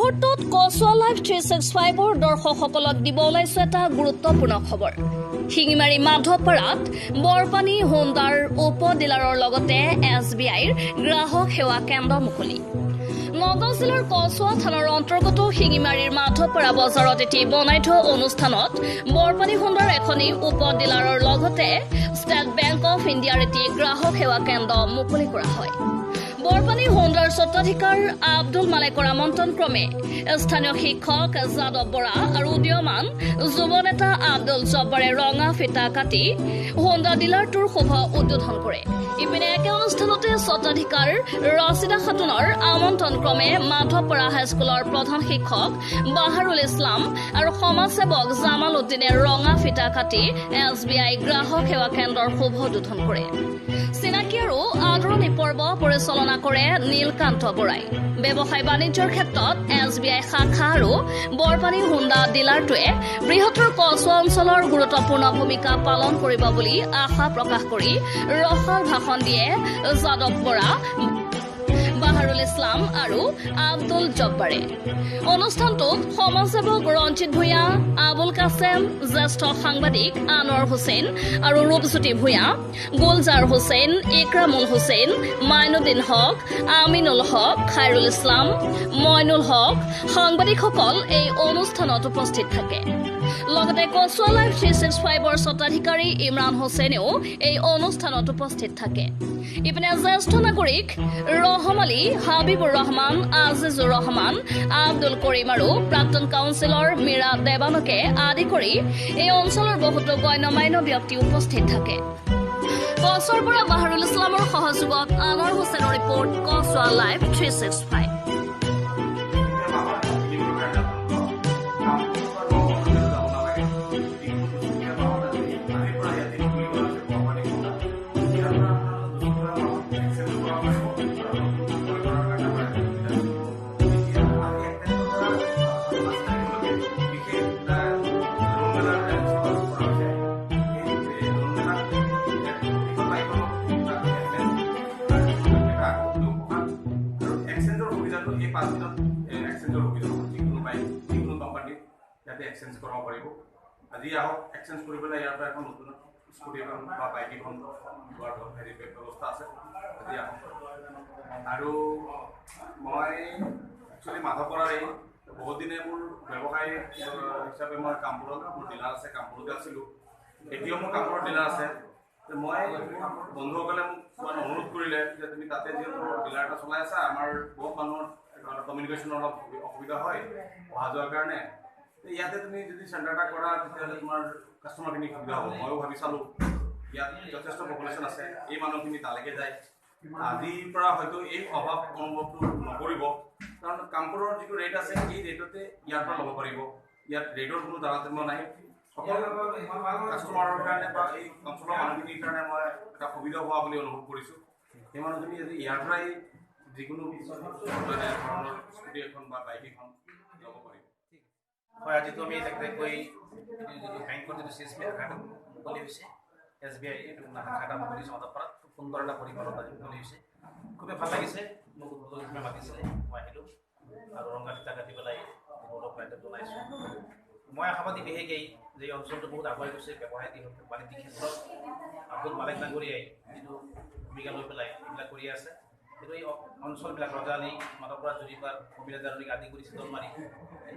মুহূৰ্তত কচুৱা লাইভ 365ৰ দৰ্শকসকলক দিব ওলাইছো এটা গুৰুত্বপূৰ্ণ খবৰ। শিঙিমাৰী মাধৱপাৰাত বৰপানী হোণ্ডাৰ উপ ডিলাৰৰ লগতে এছবিআইৰ গ্ৰাহক সেৱা কেন্দ্ৰ মুকলি। নগাঁও জিলাৰ কচুৱা থানাৰ অন্তৰ্গত শিঙিমাৰীৰ মাধৱপাৰা বজাৰত এটি বনাঢ্য অনুষ্ঠানত বৰপানী হোণ্ডাৰ এখনি উপ ডিলাৰৰ লগতে ষ্টেট বেংক অফ ইণ্ডিয়াৰ এটি গ্ৰাহক সেৱা কেন্দ্ৰ মুকলি কৰা হয়। বৰপানী হোণ্ডাৰ স্বত্বাধিকাৰ আব্দুল মালেকৰ আমন্ত্ৰণ ক্ৰমে স্থানীয় শিক্ষক যাদৱ বৰা আৰু উদীয়মান যুৱ নেতা আব্দুল জব্বাৰে ৰঙা ফিটা কাটি হোণ্ডা ডিলাৰটোৰ শুভ উদ্বোধন কৰে। ইপিনে একে অনুষ্ঠানতে স্বত্বাধিকাৰ ৰচিদা খাতুনৰ আমন্ত্ৰণ ক্ৰমে মাধৱপাৰা হাইস্কুলৰ প্ৰধান শিক্ষক বাহাৰুল ইছলাম আৰু সমাজসেৱক জামাল উদ্দিনে ৰঙা ফিটা কাটি এছবিআই গ্ৰাহক সেৱা কেন্দ্ৰৰ শুভ উদ্বোধন কৰে। চিনাকি আৰু আদৰণি পৰ্ব পৰিচালনা কৰে নীলকান্ত বৰাই। ব্যৱসায় বাণিজ্যৰ ক্ষেত্ৰত এছবিআই শাখা আৰু বৰপানী হোণ্ডা ডিলাৰটোৱে বৃহত্তৰ কচুৱা অঞ্চলৰ গুৰুত্বপূৰ্ণ ভূমিকা পালন কৰিব বুলি আশা প্ৰকাশ কৰি ৰসাল ভাষণ দিয়ে যাদৱ বৰা, বাহাৰুল ইছলাম আৰু আব্দুল জব্বাৰে। অনুষ্ঠানটোত সমাজসেৱক ৰঞ্জিত ভূঞা, আবুল কাছেম, জ্যেষ্ঠ সাংবাদিক আনোৱাৰ হুছেইন আৰু ৰূপজ্যোতি ভূঞা, গুলজাৰ হুছেইন, ইকৰামুল হুছেইন, মাইনুদ্দিন হক, আমিনুল হক, খাইৰুল ইছলাম, মইনুল হক সাংবাদিকসকল এই অনুষ্ঠানত উপস্থিত থাকে। লগতে কচুৱা লাইভ 365ৰ স্বত্বাধিকাৰী ইমৰান হুছেইনেও এই অনুষ্ঠানত উপস্থিত থাকে। ইপিনে জ্যেষ্ঠ নাগৰিক ৰহম আলী, হাবিবুৰ ৰহমান, আজিজুৰ ৰহমান, আব্দুল কৰিম আৰু প্ৰাক্তন কাউন্সিলৰ মীৰা দেৱানকে আদি কৰি এই অঞ্চলৰ বহুতো গণ্যমান্য ব্যক্তি উপস্থিত থাকে। কচুৱাৰ পৰা বাহাৰুল ইছলামৰ সহযোগত আনোৱাৰ হুছেইনৰ ৰিপৰ্ট, কচুৱা লাইভ 365। এই 5 দিনত এক্সচেঞ্জৰ সুবিধা হ'ব, যিকোনো বাইক যিকোনো কোম্পানীত ইয়াতে এক্সচেঞ্জ কৰাব পাৰিব। আজি আহক, এক্সচেঞ্জ কৰি পেলাই ইয়াৰ পৰা এখন নতুন স্কুটি এখন বা বাইক এখন লোৱাৰ হেৰি ব্যৱস্থা আছে, আজি আহক। আৰু মই একচুৱেলি মাধৱপাৰাৰে, বহুত দিনে মোৰ ব্যৱসায় হিচাপে মই কামপুৰত মোৰ ডিলাৰ আছে, কামপুৰতে আছিলোঁ, এতিয়াও মোৰ কামপুৰত ডিলাৰ আছে। মই বন্ধুসকলে মোক মানে অনুৰোধ কৰিলে যে তুমি তাতে যিহেতু ডিলাৰ এটা চলাই আছা, আমাৰ বহুত মানুহৰ কমিউনিকেশ্যনৰ অলপ অসুবিধা হয় অহা যোৱাৰ কাৰণে, ইয়াতে তুমি যদি চেণ্টাৰ এটা কৰা তেতিয়াহ'লে তোমাৰ কাষ্টমাৰখিনি সুবিধা হ'ব। ময়ো ভাবি চালোঁ, ইয়াত যথেষ্ট পপুলেশ্যন আছে, এই মানুহখিনি তালৈকে যায়। আজিৰ পৰা হয়তো এই অভাৱ অনুভৱটো নকৰিব, কাৰণ কামপুৰৰ যিটো ৰেট আছে এই ৰেটতে ইয়াৰ পৰা ল'ব পাৰিব। ইয়াত ৰেটৰ কোনো তাৰতম্য নাই। সকলো কাষ্টমাৰৰ কাৰণে বা এই অঞ্চলৰ মানুহখিনিৰ কাৰণে মই এটা সুবিধা হোৱা বুলি অনুভৱ কৰিছোঁ। সেই মানুহখিনি যদি ইয়াৰ পৰাই যিকোনো মানে ধৰণৰ স্কুটি এখন বা বাইক এখন ল'ব পাৰিব। হয়, আজিতো আমি তেনেকৈ যিটো বেংকৰ যিটো চি এছ পি শাখাটো মুকলি হৈছে, এছবিআই এইটো শাখা এটা মুকলি হৈছে মাধৱপাৰাত, খুব সুন্দৰ এটা পৰিৱেশত আজি মুকলি হৈছে, খুবেই ভাল লাগিছে। মোক উদ্বোধন মাতিছিলে, মই আহিলোঁ আৰু ৰঙা ফিটা কাটি পেলাই অলপ ৰাইজক জনাইছোঁ। মই আশাবাদী বিশেষেই যে এই অঞ্চলটো বহুত আগুৱাই গৈছে ব্যৱসায় বাণিজ্যিক ক্ষেত্ৰত। আব্দুল মালেক ডাঙৰীয়াই যিটো ভূমিকা লৈ পেলাই এইবিলাক কৰি আছে, কিন্তু এই অঞ্চলবিলাক ৰজাআলি, মাধৱপাৰা, জুৰিপাৰ, কমিলা জাৰনিক আদি কৰি চিতলমাৰী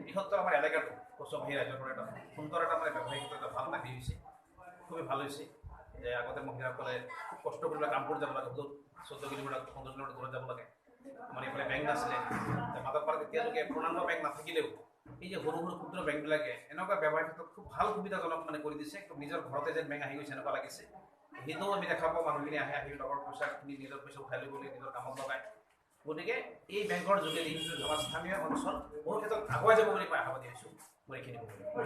বৃহত্তৰ আমাৰ এলেকাটো কচুৱাবাহী ৰাইজৰ পৰা এটা সুন্দৰ এটা মানে ব্যৱসায়িক ক্ষেত্ৰত এটা ভাল এটা হেৰি হৈছে, খুবেই ভাল হৈছে। যে আগতে মহিলাসকলে খুব কষ্ট কৰি পেলাই কামপুৰ যাব লাগে, বহুত 14 কিলোমিটাৰ 15 কিলোমিটাৰ দূৰত যাব লাগে। আমাৰ এইফালে বেংক নাছিলে। মাধৱপাৰাত এতিয়ালৈকে পূৰ্ণাংগ বেংক নাথাকিলেও এই যে সৰু সৰু ক্ষুদ্ৰ বেংকবিলাকে এনেকুৱা ব্যৱসায় ক্ষেত্ৰত খুব ভাল সুবিধাজনক মানে কৰি দিছে, একদম নিজৰ ঘৰতে যেন বেংক আহি গৈছে এনেকুৱা লাগিছে। সেইটোও আমি দেখা পাওঁ, মানুহখিনি আহে, আহি লগৰ পইচাখিনি নিজৰ পইচা উঠাই লৈ গ'লে নিজৰ কামত লগায়। গতিকে এই বেংকৰ যোগেদি আমাৰ স্থানীয় অঞ্চল বহু ক্ষেত্ৰত আগুৱাই যাব বুলি মই আশাবাদী হৈছোঁ। মই এইখিনি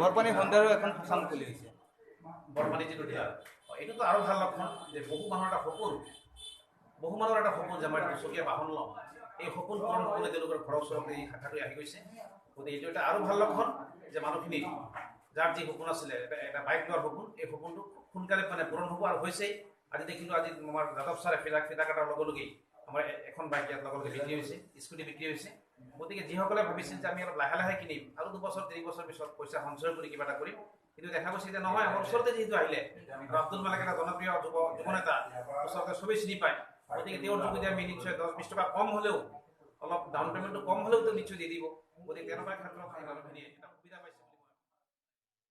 বৰপানী হোণ্ডাৰো এখন শাখা মুকলি হৈছে। বৰপানী যিটো ডিলাৰ, এইটোতো আৰু ভাল লক্ষণ যে বহু মানুহৰ এটা সপোন, বহু মানুহৰ এটা সপোন যে মই দুচকীয়া বাহন ল'ম, এই সপোন পূৰণ হ'বলৈ তেওঁলোকৰ ঘৰৰ ওচৰত এই শাখাটো আহি গৈছে। গতিকে এইটো এটা আৰু ভাল লক্ষণ যে মানুহখিনি যাৰ যি সপোন আছিলে, এটা বাইক লোৱাৰ সপোন, এই সপোনটো সোনকালে মানে পূৰণ হ'ব আৰু হৈছেই। আজি দেখিলোঁ, আজি আমাৰ যাদৱ ছাৰে ফিটা কটাৰ লগে লগেই আমাৰ এখন বাইক ইয়াত লগে লগে বিক্ৰী হৈছে, স্কুটি বিক্ৰী হৈছে। গতিকে যিসকলে ভাবিছিল যে আমি অলপ লাহে লাহে কিনিম আৰু 2 বছৰ 3 বছৰ পিছত পইচা সঞ্চয় কৰি কিবা এটা কৰিম, কিন্তু দেখা গৈছে যে নহয়, আমাৰ ওচৰতে যিহেতু আহিলে আৰু আব্দুল মালিক এটা জনপ্ৰিয় যুৱ নেতা, ওচৰতে চবেই চিনি পায়, গতিকে তেওঁৰ যোগেদি আমি নিশ্চয় 10-20 টকা কম হ'লেও, অলপ ডাউন পে'মেণ্টটো কম হ'লেও তেওঁ নিশ্চয় দি দিব। গতিকে তেনেকুৱা ক্ষেত্ৰত এই মানুহখিনিয়ে এটা সুবিধা পাইছে।